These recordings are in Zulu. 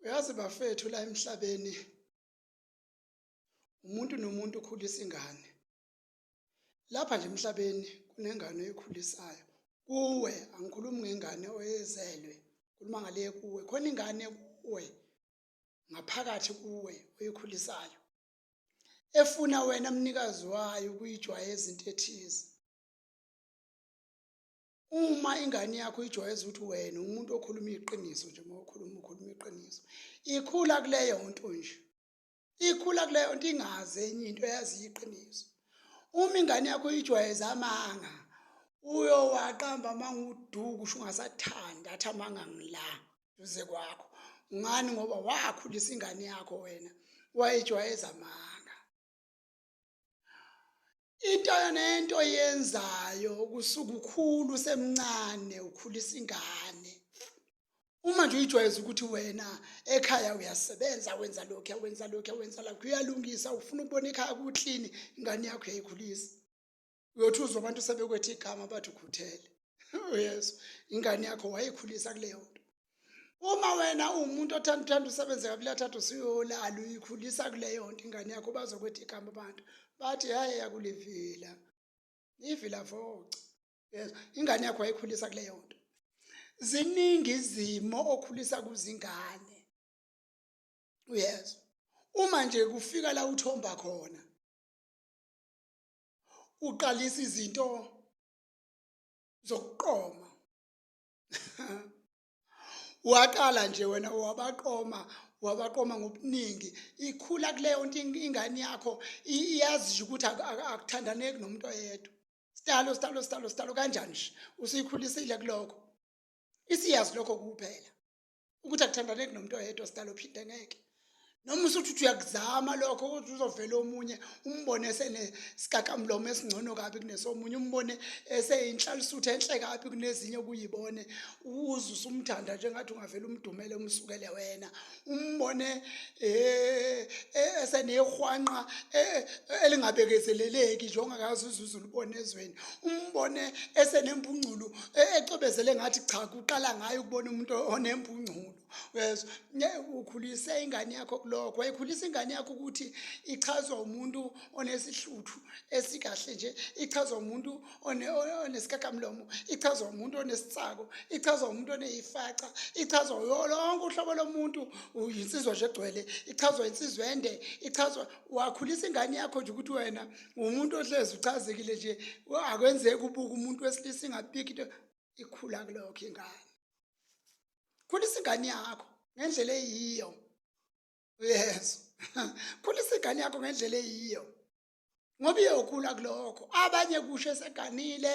Uyazi bafethu la emhlabeni umuntu nomuntu ukhulisa ingane. Lapha nje emhlabeni kunengane oyikhulisayo. Kuwe angikhulumi ngengane oyezelwe, khuluma ngale kuwe. Khona ingane kuwe ngaphakathi kuwe oyikhulisayo. Efuna wena mnikazi wayo ukuyijwayeza into ethize. Uma ingane yakho ijwayeza ukuthi wena umuntu okhuluma iqiniso nje uma ukhuluma ukhuluma iqiniso ikhula kuleyo nto nje ikhula kuleyo nto ingazi enye into eyazi iqiniso uma ingane yakho ijwayeza amanga uyowaqamba amanga uduku usho ungasathanda athi amanga ngila duze kwakho ngani ngoba wakhulisa ingane yakho wena wayijwayeza amanga Into nento oyenzayo kusuke ukhulu usemncane ukhulisa ingane. Uma nje uyijwayeza ukuthi wena ekhaya uyasebenza wenza lokhu wenza lokhu wenza lokhu uyalungisa ufuna ukubona ikhaya kuklini ingane yakho uyayikhulisa. Uyothi uzwa abantu sebekwetha igama bathi ukhuthele. Uyezwa ingane yakho wayikhulisa kuleyo nto. Uma wena uwumuntu othanda uthanda usebenze kabili athatha usuyolala uyikhulisa kuleyo nto ingane yakho bazokwetha igama abantu bathi hayi yakulivila ivila voca yezwa ingane yakho wayikhulisa kuleyo nto ziningi izimo okhulisa kuzingane uyezwa uma nje kufika la uthomba khona uqalisa izinto zokuqoma waqala nje wena wabaqoma wabaqoma ngobuningi ikhula kuleyo nto ingane yakho iyazi nje ukuthi akuthandaneki nomuntu oyedwa sitalo sitalo sitalo sitalo kanjani nje usuyikhulisile kulokho isiyazi lokho kuphela ukuthi akuthandaneki nomuntu oyedwa sidalo phinde ngeke noma usuthi uthi uyakuzama lokho ukuthi uzovela omunye umbone esenesikakamlomo esingcono kabi kunesomunye umbone eseyinhlalisuthi enhle kabi kunezinye okuyibone uze usumthanda njengathi ungavela umdumele umsukele wena umbone eh, eh, esenehwanqa eh, elingabekezeleleki nje ongakaze uzuze ulibone ezweni umbone esenempungculu ecwebezele ngathi cha kuqala ngayo ukubona umuntu onempungculu uyezwa ukhulise ingane yakho kulokho wayikhulisa ingane yakho ukuthi ichazwa umuntu onesihluthu esikahle nje ichazwa umuntu onesikakamlomo ichazwa umuntu onesitsako ichazwa umuntu oneyifaca ichazwa lonke uhlobo lomuntu uyinsizwa nje egcwele ichazwa insizwa ende ichazwa wakhulisa ingane yakho nje ukuthi wena umuntu ohlezi uchazekile nje akwenzeki ubuka umuntu wesilisa ingabikho into ikhula kulokho ingane khulisa ingane yakho ngendlela eyiyo yes khulisa ingane yakho ngendlela eyiyo ngoba iyokhula kulokho abanye kusho eseganile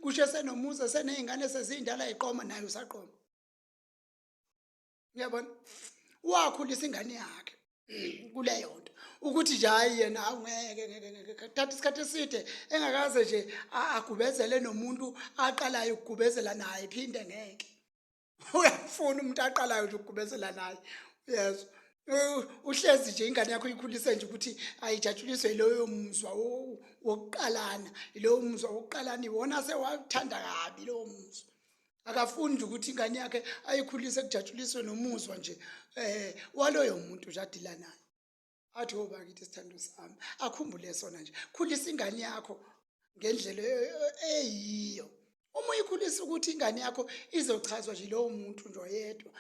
kusho esenomuzi eseney'ngane seziyindala yiqoma naye usaqoma uyabona wakhulisa ingane yakhe kuleyo nto ukuthi nje hayi yena awungeke ngeke ngeke kuthatha isikhathi eside engakaze nje agubezele nomuntu aqalayo ukugubezela naye phinde ngeke uyafuna umuntu aqalayo nje ukugubezela naye uyezwa uhlezi nje ingane yakho ikhulise nje ukuthi ayijatshuliswe yiloyo muzwa wokuqalana yiloyo muzwa wokuqalana iwona sewathanda kabi lowo muzwa akafuni nje ukuthi ingane yakhe ayikhulise kujatshuliswe nomuzwa nje eh waloyo muntu nje adila naye athi oh bakithi sithando sami akhumbule sona nje khulisa ingane yakho ngendlela eyiyo uma uyikhulisa ukuthi ingane yakho izochazwa nje lowo muntu nje oyedwa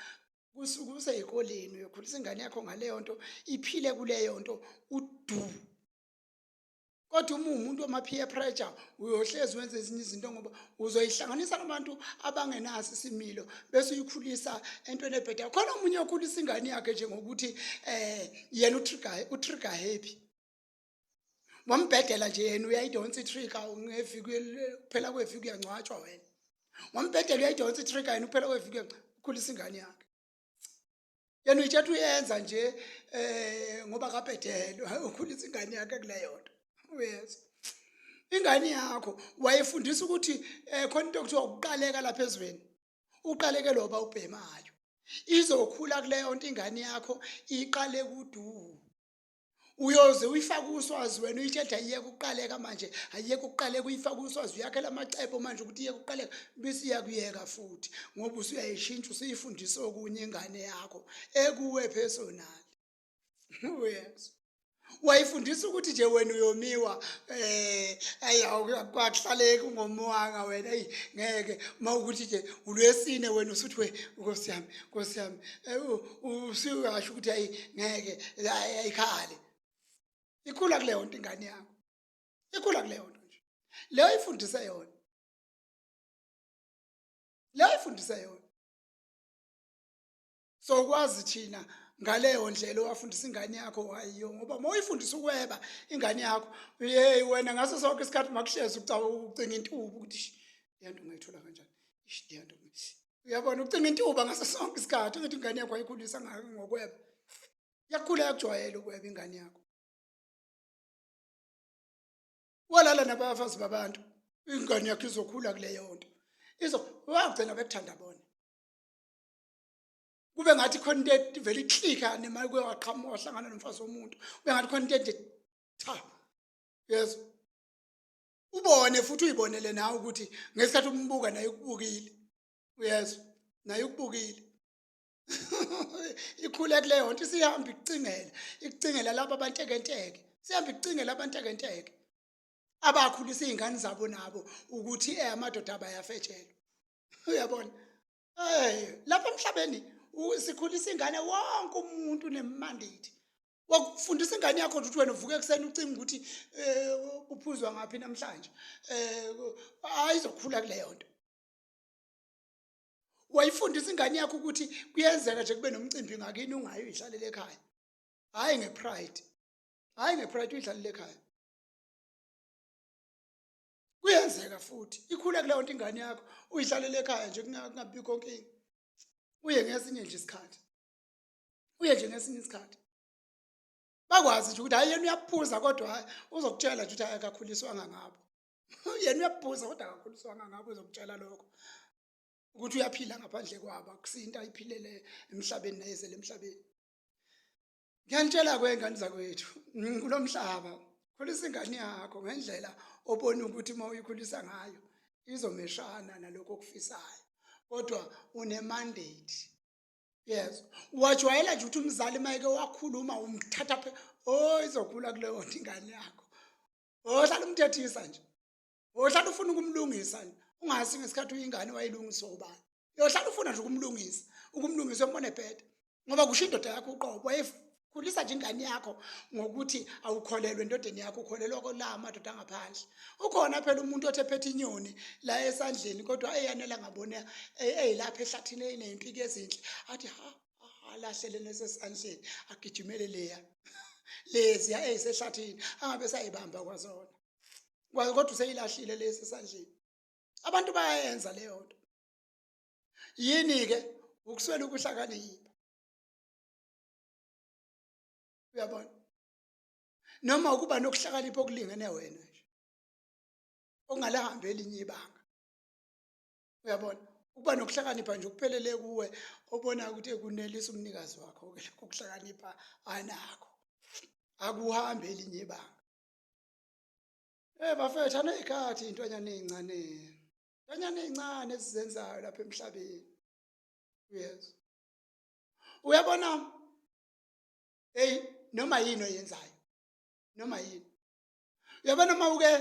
kusuke useyikoleni uyokhulisa ingane yakho ngaleyo nto iphile kuleyo nto udu kodwa uma uwumuntu wama-peer pressure uyohlezi wenza ezinye izinto ngoba uzoyihlanganisa nabantu abangenaso isimilo bese uyikhulisa entweni ebhedayo khona omunye okhulisa ingane yakhe nje ngokuthi um yena utrigger happy wambhedela nje yena uyayidonsa i-trigger ngeviki kuphela kweviki uyangcwatshwa wena wambhedela uyayidonsa i-trigger yena kuphela kweviki ukhulisa ingane yakhe yena uyitshetha uyenza nje eh ngoba kabhedelwa ukhulisa ingane yakhe kuleyo nto uyezwa ingane yakho wayefundisa ukuthi eh khona into okuthiwa ukuqaleka lapha ezweni uqaleke loba ubhemayo izokhula kuleyo nto ingane yakho iqale kudu Uyoze uyifake uswazi wena uyitshela ayiyeke ukuqaleka manje, ayiyeke ukuqaleka, uyifake uswazi uyakhela amacebo manje ukuthi iyeke ukuqaleka, bese iyakuyeka futhi ngoba usuyayishintsha usuyifundisa okunye ingane yakho ekuwe personal. Uyezwa? Wayifundisa ukuthi nje wena uyomiwa eh ayi akuhlaleki ungomuwanga wena, eyi ngeke uma ukuthi nje ulwesine wena usuthi we nkosi yami nkosi yami eh, usuyasho ukuthi ayi ngeke ayikhale. Ikhula kuleyo nto ingane yakho, ikhula kuleyo nto nje leyo ifundise yona, leyo ifundise yona. Sokwazi thina ngaleyo ndlela owafundisa ingane yakho wayiyo, ngoba uma uyifundisa ukweba ingane yakho, yeyi wena ngaso sonke isikhathi makuhlezi ucinga intuba ukuthi leyo nto ungayithola kanjani, leyo nto uyabona, ucinga intuba ngaso sonke isikhathi ukuthi ingane yakho wayikhulisa ngokweba. Yakhula yakujwayela ukweba ingane yakho, walala nabafazi babantu, ingane yakho izokhula kuleyo nto, izo wagcina bekuthanda bona, kube ngathi khona into evele iklikha nemali kuye waqhamuka wahlangana nomfazi womuntu, kube ngathi khona into enje cha yes ubone futhi uyibonele nawe ukuthi ngesikhathi umbuka naye ukubukile, uyezwa naye ukubukile. Ikhule kuleyo nto isihamba ikucingela, ikucingela laba abantekenteke, sihamba ikucingela abantekenteke abakhulisa iy'ngane zabo nabo ukuthi amadoda abayafetshelwa, uyabona. Eh, lapha emhlabeni sikhulisa ingane, wonke umuntu unemandate wakufundisa ingane yakho ukuthi wena uvuke ekuseni ucinga ukuthi um uphuzwa ngaphi namhlanje, um ayizokhula kuleyo nto. Wayifundisa ingane yakho ukuthi kuyenzeka nje kube nomcimbi ngakini ungayi, uyihlalele ekhaya, hhayi ngepride, hhayi ngepride, uyihlalele ekhaya. Kuyenzeka futhi ikhule kuleyo nto ingane yakho, uyihlalele ekhaya nje kungabikho nkinga, uye ngesinye nje isikhathi, uye nje ngesinye isikhathi bakwazi nje ukuthi hayi yena uyaphuza, kodwa hayi uzokutshela nje ukuthi hayi akakhuliswanga ngabo, yena uyaphuza kodwa akakhuliswanga ngabo, uzokutshela lokho ukuthi uyaphila ngaphandle kwabo, akusinto ayiphilele emhlabeni nayezele emhlabeni. Ngiyanitshela kwengane zakwethu, kulo mhlaba khulisa ingane yakho ngendlela obona ukuthi uma uyikhulisa ngayo izomeshana nalokho okufisayo, kodwa une-mandate. Yes, wajwayela nje ukuthi umzali uma eke wakhuluma umthatha phe, oh izokhula kuleyo nto ingane yakho. Ohlala umthethisa nje, ohlala ufuna ukumlungisa nje, ungazi ngesikhathi uyingane wayilungiswa ubani, uyohlala ufuna nje ukumlungisa, ukumlungisa umbone ebheda, ngoba kusho indoda yakho uqobo wayekhulisa nje ingane yakho ngokuthi awukholelwe endodeni yakho, ukholelwa kola amadoda angaphandle. Ukhona phela umuntu othi ephethe inyoni la esandleni kodwa eyanela ngabona eyilapha ehlathini eney'mpiko ezinhle, athi ha alahlele nesesandleni agijimele leya leziya eyisehlathini angabe sayibamba kwazona, kodwa useyilahlile lesi esandleni. Abantu bayayenza leyo nto. Yini-ke? Ukuswela ukuhlakanipha, uyabona, noma ukuba nokuhlakanipha okulingene wena nje okungalahambi elinye ibanga, uyabona. Ukuba nokuhlakanipha nje okuphelele kuwe obona ukuthi ekunelisa umnikazi wakho-ke lokho kuhlakanipha anakho, akuhambi elinye ibanga. Bafethu, aney'khathi iy'ntwanyana ey'ncane, ntwanyana ey'ncane esizenzayo lapha emhlabeni, uyezwa, uyabona. Hey, noma yini oyenzayo, noma yini, uyabona, uma uke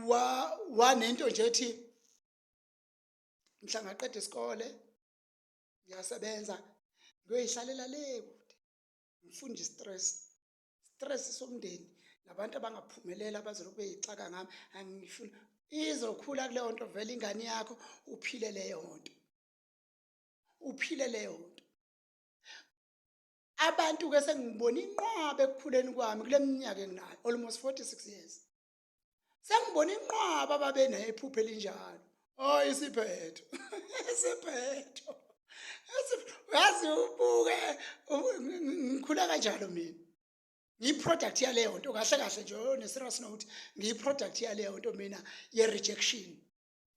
wa wanento nje ethi mhla ngaqeda isikole ngiyasebenza ngiyoyihlalela le kude ngifunda i-stress stress somndeni nabantu abangaphumelela abazolokhu beyixaka ngami, angifuni. Izokhula kuleyo nto vele ingane yakho, uphile leyo nto, uphile leyo nto. Abantu-ke sengibona inqwaba ekukhuleni kwami kule minyaka enginayo, almost 46 years, sengibona inqwaba ababenayo iphupho elinjalo. Oh, isiphetho, isiphetho, uyazi, ubuke ngikhula kanjalo mina, ngiyi-product yaleyo nto kahle kahle nje. On a serious note, ngiyi-product yaleyo nto mina ye-rejection,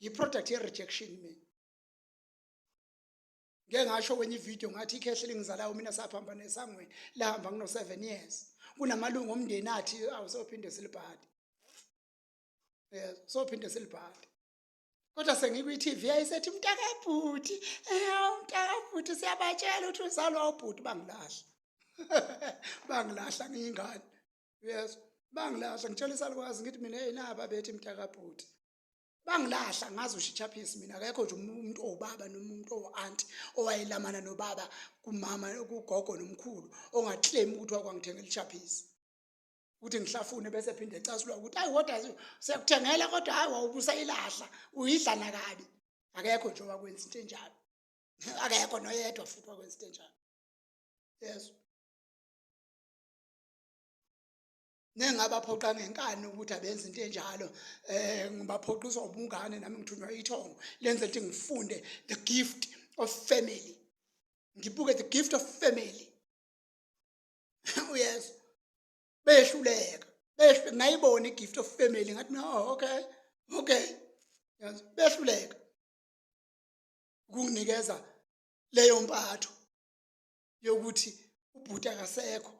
ngiyi-product ye-rejection mina. Ngeke ngasho kwenye ivideo ngathi ikhehle lingizalayo mina saphambana esangweni lahamba ngino-7 years. Kunamalungu omndeni athi awusophinde silibhade. Yes, sophinde silibhade. Kodwa sengikwi-TV ayisethi mntakabhuti, mntakabhuti siyabatshela ukuthi uzalwa ubhuti bangilahla. Bangilahla ngiyingane. Yes, bangilahla ngitshela isalukwazi ngithi mina hey naba bethi mntakabhuti. Bangilahla ngazi ushichaphisi mina akekho nje umuntu owubaba noma umuntu owu-anti owayelamana nobaba kumama kugogo nomkhulu ongaclaim ukuthi wakwangithengela ichaphisi. Ukuthi ngihlafune bese phinde ecasulwa ukuthi hayi kodwa siyakuthengela kodwa hayi wawubusa ilahla uyidla nakabi. Akekho nje owakwenza into enjalo. Akekho noyedwa futhi wakwenza into enjalo. Yes. Nengabaphoqa ngenkani ukuthi abenze into enjalo ngibaphoqiswa ubungane nami ngithunywa ithongo lenze ukuthi ngifunde the gift of family. Ngibuke the gift of family. Uyezwa? Behluleka. Behluleka ngayibona i-gift of family ngathi no okay. Okay. Yazi behluleka ukunginikeza leyo mpatho yokuthi ubhuti akasekho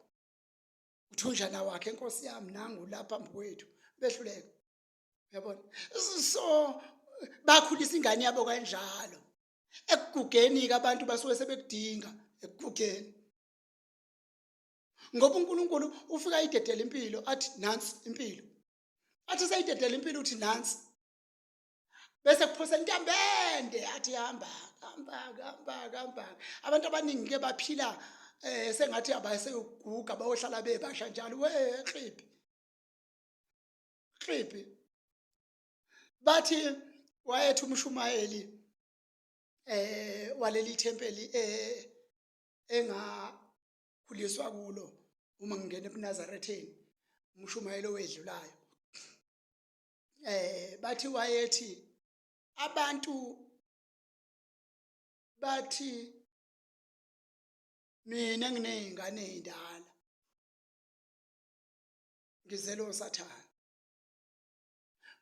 uthunjana wakhe enkosi yami nangu lapha phambi kwethu behluleka. Uyabona? So bakhulisa ingane yabo kanjalo. Ekugugeni ke abantu basuke sebekudinga ekugugeni. Ngoba uNkulunkulu ufika ayidedele impilo athi nansi impilo. Athi seyidedele impilo uthi nansi. Bese kuphosela intambende athi hamba hamba hamba hamba. Abantu abaningi ke baphila sengathi abaseyoguga bayohlala bebasha njalo we khiphi. Khiphi. Bathi wayethi umshumayeli waleli thempeli engakhuliswa kulo uma ngingena ebuNazaretheni umshumayelo owedlulayo. Bathi wayethi abantu bathi mina nginezingane ezindala ngizele uSathane.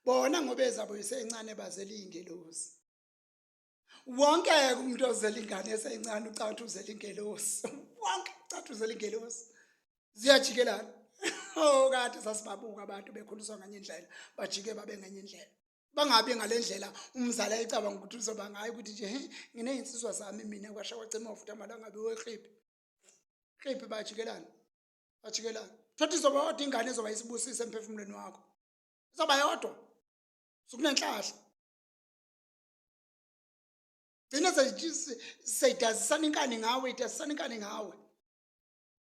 Bona ngoba ezabo isencane bazele ingelosi. Wonke umuntu ozele ingane esencane ucabanga ukuthi uzele ingelosi. Wonke ucabanga ukuthi uzele ingelosi. Ziyajikelana. Oh kade sasibabuka abantu bekhuliswa ngenye indlela, bajike babe ngenye indlela. Bangabi ngalendlela umzali ayicabanga ukuthi uzoba ngayo ukuthi nje nginezinsizwa zami mina kwasha kwacima futhi amalangabi wekhiphi. Khiphi bajikelana. Bajikelana. Thothi izoba yodwa ingane ezoba isibusiso emphefumulweni wakho. Izoba yodwa. Sukunenhlahla. Gcina seyidazisana inkani ngawe, idazisana inkani ngawe.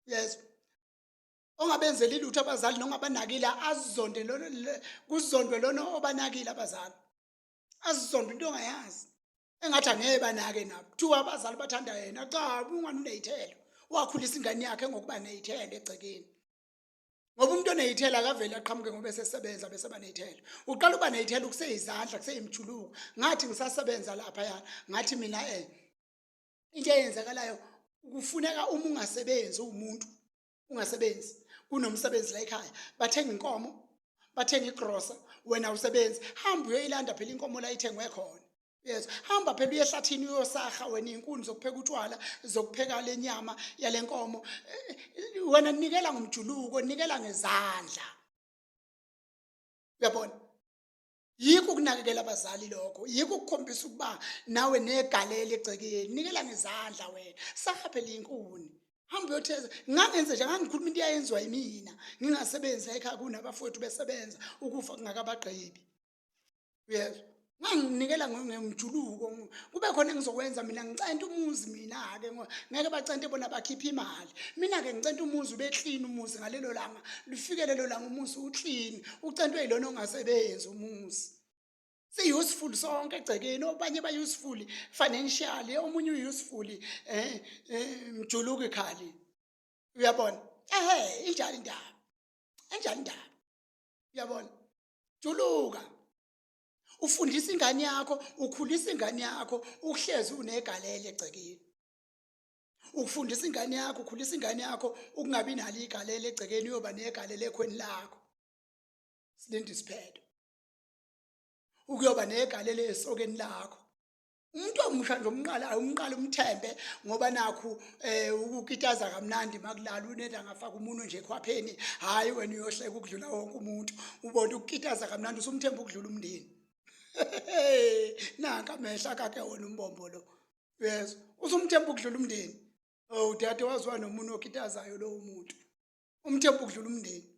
Yes. Ongabenzeli lutho abazali nongabanakile azonde lona kuzondwe lona obanakile abazali. Azonde into ongayazi. Engathi angeke banake nabo. Kuthiwa abazali bathanda yena. Cha, ungani unezithelo. Wakhulisa ingane yakhe ngokuba nezithelo egcekeni. Ngoba umuntu onezithelo akavele aqhamuke ngoba esesebenza bese banezithelo. Uqala uba nezithelo kuseyizandla kuseyimjuluko. Ngathi ngisasebenza lapha ya, ngathi mina into eyenzakalayo kufuneka uma ungasebenzi umuntu ungasebenzi kunomsebenzi la ekhaya bathenga inkomo bathenga igrosa wena usebenzi hamba uyoyilanda phela inkomo la ithengwe khona. Yes, hamba phela uye ehlathini uyosaha wena izinkuni zokupheka utshwala zokupheka lenyama yalenkomo. Wena nikela ngomjuluko nikela ngezandla. Uyabona? Yikho ukunakekela abazali lokho, yikho ukukhombisa ukuba nawe negalelo egcekeni. Nikela ngezandla wena, saha phela inkuni. Hamba uyotheza. Ngangenze nje ngangikhuluma into eyayenziwa yimina. Ngingasebenzi la ekhaya kunabafowethu besebenza ukufa kungakabagqibi. Uyezwa? Nganginikela ngomjuluko kube khona engizokwenza mina ngicente umuzi mina ke ngeke bacente bona bakhipha imali. Mina ke ngicente umuzi ube clean umuzi ngalelo langa lifike lelo langa umuzi uclean ucentwe yilona ongasebenzi umuzi. Si useful sonke egcekeni obanye ba useful financially omunye u useful mjuluko ikhali. Uyabona? Ehe injalo indaba. Injalo indaba. Uyabona? Juluka. Ufundisa ingane yakho, ukhulisa ingane yakho, uhlezi unegalelo egcekeni. Ukufundisa ingane yakho, ukhulisa ingane yakho ukungabi nalo igalelo egcekeni uyoba negalelo ekhweni lakho. Silinde isiphetho. Ukuyoba negalelo esokeni lakho. Umuntu Umuntu omusha nje umqala umqala umthembe ngoba nakhu ukukitaza kamnandi makulala unenda ngafaka umuntu nje ekhwapheni, hayi wena uyohleka ukudlula wonke umuntu. Ubona ukukitaza kamnandi usumthemba ukudlula umndeni. Nanka amehlo akake wona umbombo lo, uyezwa, usumthemba ukudlula umndeni. Oh dade, waziwa nomuntu okitazayo lowo muntu, umthemba ukudlula umndeni,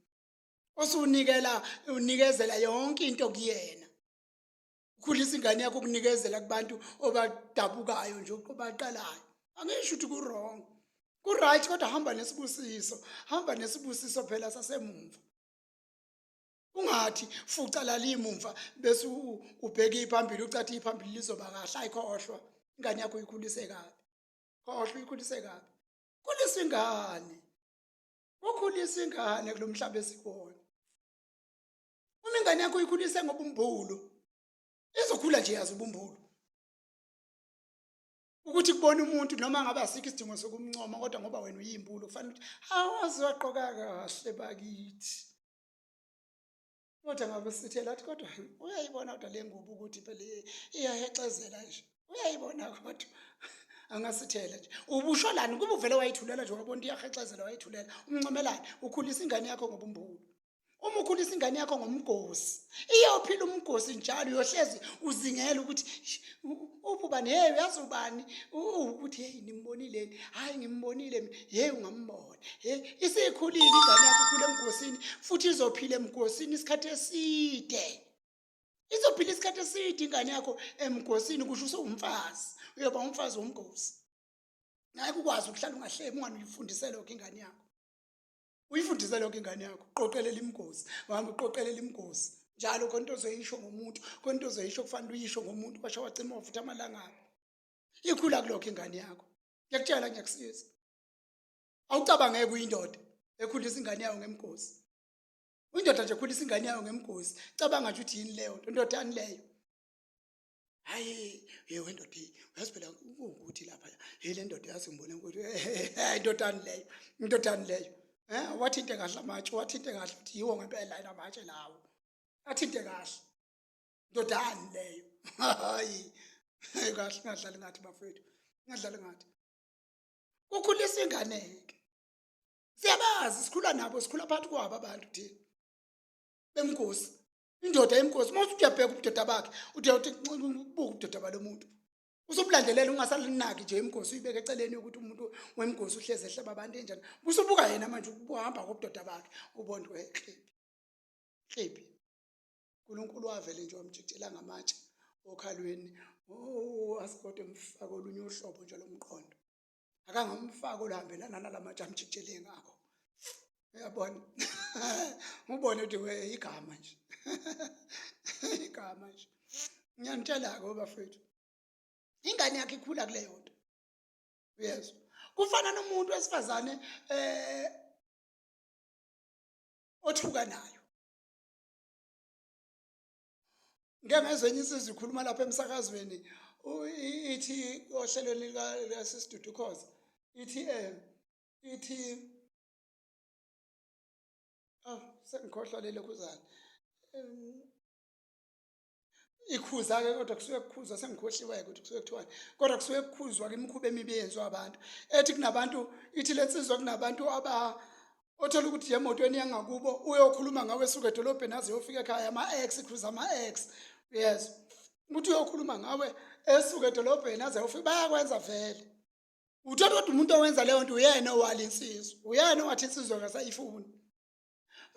osunikela unikezela yonke into kuyena. Ukhulisa ingane yakho ukunikezela kubantu obadabukayo nje, obaqalayo. Angisho ukuthi ku-wrong, ku-right, kodwa hamba nesibusiso, hamba nesibusiso phela sasemumva. Ungathi fuca lalimumva bese ubheke iphambili, ucathi iphambili lizoba kahle. Ayikhohlwa, ingane yakho uyikhulise kabi. Khohlwa, uyikhulise kabi. Khulisa ingane, ukhulisa ingane kulo mhlaba esikuwona. Uma ingane yakho uyikhulise ngobumbulu, izokhula nje yazi ubumbulu, ukuthi kubona umuntu noma ngabe asikho isidingo sokumncoma, kodwa ngoba wena uyimbulu kufanele ukuthi awazi waqoka kahle bakithi. Kodwa ngabe sithela athi, kodwa uyayibona kodwa le ngubo ukuthi phela iyahexezela nje, uyayibona, kodwa angasithela nje ubusho lani kuba uvele wayithulela nje, wabona iyahexezela wayithulela, umncomelani? Ukhulisa ingane yakho ngobumbulu. Uma ukhulisa ingane yakho ngomgosi, iyophila umgosi njalo, uyohlezi uzingela ukuthi uphi ubani, hey uyazi ubani ukuthi hey nimbonile, hayi ngimbonile mina, hey ungambona, hey. Isikhulile ingane yakho, ikhule emgosini futhi izophila emgosini isikhathi eside. Izophila isikhathi eside ingane yakho emgosini, kusho usewumfazi, uyoba umfazi womgosi. Ngeke ukwazi ukuhlala ungahlebi, unganuyifundise lokho ingane yakho. Uyifundise lokho ingane yakho, qoqelela imigosi, uhambe uqoqelela imigosi njalo. Khona into ozoyisho ngomuntu, khona into ozoyisho, kufanele uyisho ngomuntu, kwasho wacima wavutha amalangabi. Ikhula kulokho ingane yakho, ngiyakutshela, ngiyakusiza. Awucabangeke uyindoda ekhulisa ingane yayo ngemgosi, uyindoda nje ekhulisa ingane yayo ngemgosi. Cabanga nje ukuthi yini leyo nto, ndodani leyo? Hayi ye wendoda, uyazi phela ukuthi lapha, hey le ndoda yazi ngibone ukuthi indodani leyo, indodani leyo. Wathinte kahle amatshe, wathinte kahle ukuthi yiwo ngempela lamatshe lawo, athinte kahle, ndodani leyo. Hayi kahle, ngadlali ngathi bafethu, ngadlali ngathi. Kukhulisa ingane-ke, siyabazi, sikhula nabo, sikhula phakathi kwabo abantu thina bemkhosi. Indoda yemkhosi, uma uthi uyabheka ubudoda bakhe, uthi uthi buka ubudoda balo muntu, usubulandelela, ungasalinaki nje imkhosi, uyibeke eceleni ukuthi umuntu wemkhosi uhlezi ehleba abantu enjani. Usubuka yena manje ukuhamba kobudoda bakhe, ubone ukuthi kliphi kliphi. uNkulunkulu wavele nje wamjikijela ngamatshe okhalweni, asikodwa emfaka olunye uhlobo nje lomqondo, akangamfaka oluhambelana nalamatshe amjikijele ngakho. Uyabona, ubone ukuthi we igama nje, igama nje. Ngiyanitshela-ke bafethu, ingane yakhe ikhula kuleyo nto, uyezwa? Kufana nomuntu wesifazane othuka nayo. Ngeke ngezwe enye insizwa ikhuluma lapha emsakazweni, ithi ohlelweni likaSisidudu Khoza, ithi ithi oh sengikhohlwa lelo khuzana, ikhuza-ke, kodwa kusuke kukhuzwa, sengikhohliwe-ke ukuthi kusuke kuthiwani, kodwa kusuke kukhuzwa-ke imikhuba emibi eyenziwa abantu. Ethi kunabantu, ithi le nsizwa, kunabantu aba othola ukuthi emotweni yangakubo uyokhuluma ngawe esuka edolobheni aze uyofika ekhaya, ama-ex, ikhuza ama-ex, yes, ukuthi uyokhuluma ngawe esuka edolobheni aze uyofika. Bayakwenza vele. Uthola kodwa umuntu owenza leyo nto uyena owala insizwa, uyena owathi insizwa akasayifuni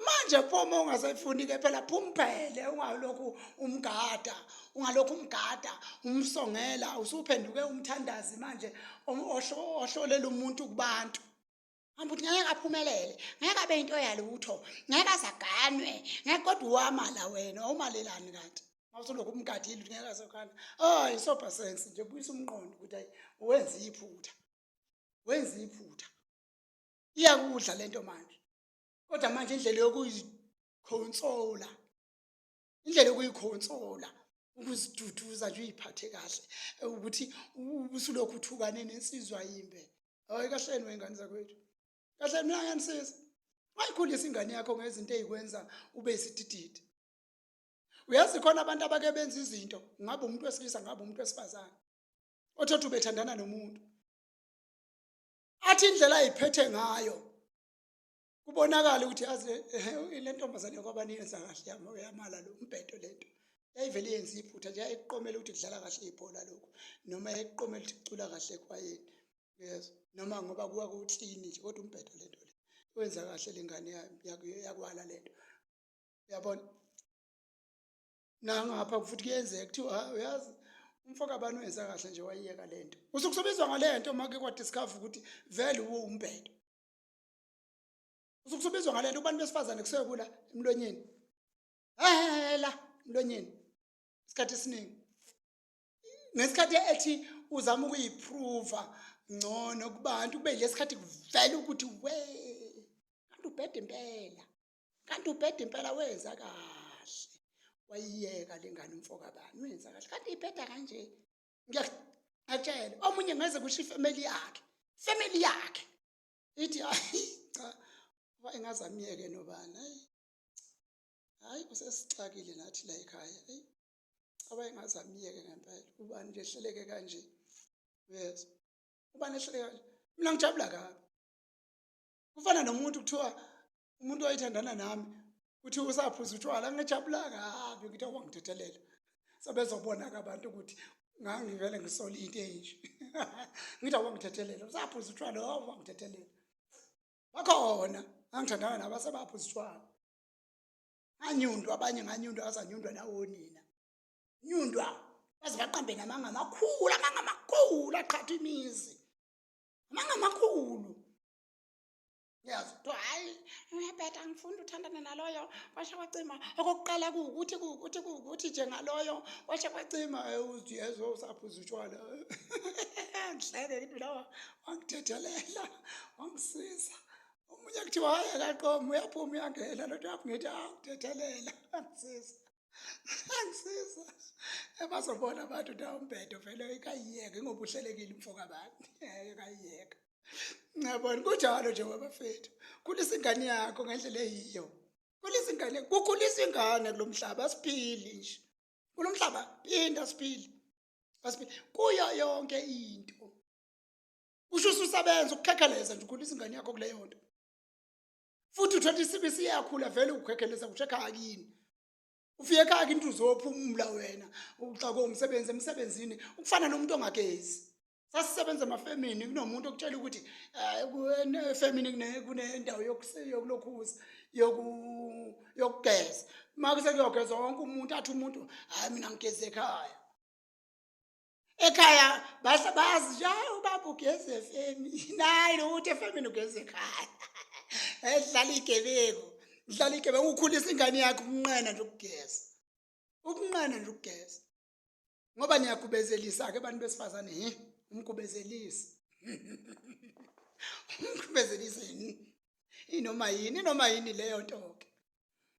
manje. Pho uma ungasayifuni-ke phela, phumphele, ungalokhu umgada, ungalokhu umgada umsongela, usuphenduke umthandazi manje ohlolela umuntu kubantu. Hamba uthi ngeke aphumelele, ngeke abe into yalutho, ngeke azaganwe, ngeke, kodwa wamala wena, wawumalelani kanti? Mawusulokhu umgadile uthi ngeke azokhana. Hayi, sober sense nje, buyisa umqondo ukuthi hayi wenza iphutha. Wenza iphutha. Iyakudla lento manje. Kodwa manje indlela yokuyikhonsola, indlela yokuyikhonsola, ukuziduduza nje uyiphathe kahle, ukuthi ubusulokhu uthukane nensizwa yimbe. Hayi kahleni wengane zakwethu. Kahle, mina ngiyanisiza. Wayikhulisa ingane yakho ngezinto ezikwenza ube isidididi. Uyazi khona abantu abake benza izinto, ngabe umuntu wesilisa, ngabe umuntu wesifazane. Othothi ubethandana nomuntu athi indlela ayiphethe ngayo kubonakala ukuthi yazi le ntombazane yakwabani yenza kahle yamala lo mbhedo lento yayivele yenza iphutha nje yayiqomela ukuthi kudlala kahle ibhola lokhu noma yayiqomela ukuthi kucula kahle ekhwayeni yes noma ngoba kuwa kuklini nje kodwa umbhedo lento le wenza kahle lengane yakwala lento uyabona nangapha futhi kuyenzeka kuthiwa uyazi umfo kabani wenza kahle nje wayiyeka lento usuke usubizwa ngale nto uma ke kwadiscover ukuthi vele uwumbhedo usuke usubizwa ngale nto kubantu besifazane kusuke kula emlonyeni hela emlonyeni isikhathi esiningi ngesikhathi ethi uzama ukuyiprova ngcono kubantu kube lesikhathi kuvela ukuthi we kanti ubheda impela kanti ubheda impela wenza kahle wayiyeka lengane umfo kabani wenza kahle kanti ibheda kanje ngiyakutshela omunye ngeze kusho ifamily yakhe family yakhe ithi hayi cha uba engazamiyeke nobani hayi hayi usesixakile nathi la ekhaya hayi cha wayengazamiyeke ngempela ubani nje ehleleke kanje uyezwa ubani ehleleke kanje mina ngijabula kabi kufana nomuntu kuthiwa umuntu owayethandana nami kuthiwa usaphuza utshwala ngijabula kabi ngithi awangithethelela sebezobona-ke abantu ukuthi ngangivele ngisole into enje ngithi awangithethelela usaphuza utshwala awangithethelela bakhona ngangithandana nabo asebaphuza utshwala nganyundwa abanye nganyundwa azanyundwa nawonina nyundwa baze baqambe namanga amakhulu amanga amakhulu aqhatha imizi amanga amakhulu Yazi kuthiwa hayi uyabheda angifuni uthandane naloyo kwasha kwacima okokuqala kuwukuthi kuwukuthi kuwukuthi nje ngaloyo kwasha kwacima uziyezwa usaphuza utshwala ngihleke ngithi mina wangithethelela wangisiza omunye kuthiwa hayi akaqomi uyaphuma uyangena lo nto ngithi angithethelela angisiza angisiza ebazobona abantu nawo umbhedo vele ikayiyeke ngoba uhlelekile umfo kabani ekayiyeka ngiyabona kunjalo nje wabafethu khulisa ingane yakho ngendlela eyiyo khulisa ingane kukhulisa ingane kulo mhlaba asiphili nje kulo mhlaba phinda asiphili asiphili kuyo yonke into usho ususebenza ukukhekheleza nje ukhulisa ingane yakho kuleyo nto futhi uthola isibi siyakhula vele ukukhekheleza kusho ekhaya kini ufike ekhaya kini uzophumula wena uxakwe umsebenzi emsebenzini ukufana nomuntu ongagezi sasisebenza emafemini kunomuntu okutshela ukuthi eh, efemini kunendawo yokulokhuza yokugeza uma kusekuyogeza wonke umuntu athi umuntu hhayi mina ngigeze ekhaya ekhaya base bazi nje hayi ubaba ugeze efemi nayi lo uthi efemini ugeze ekhaya edlala igebengu dlala igebengu ukhulisa ingane yakhe ukunqena nje ukugeza ukunqena nje ukugeza ngoba niyagubezelisa-ke abantu besifazane hi umgubezelisi umgubezelisi inoma yini inoma yini leyo nto-ke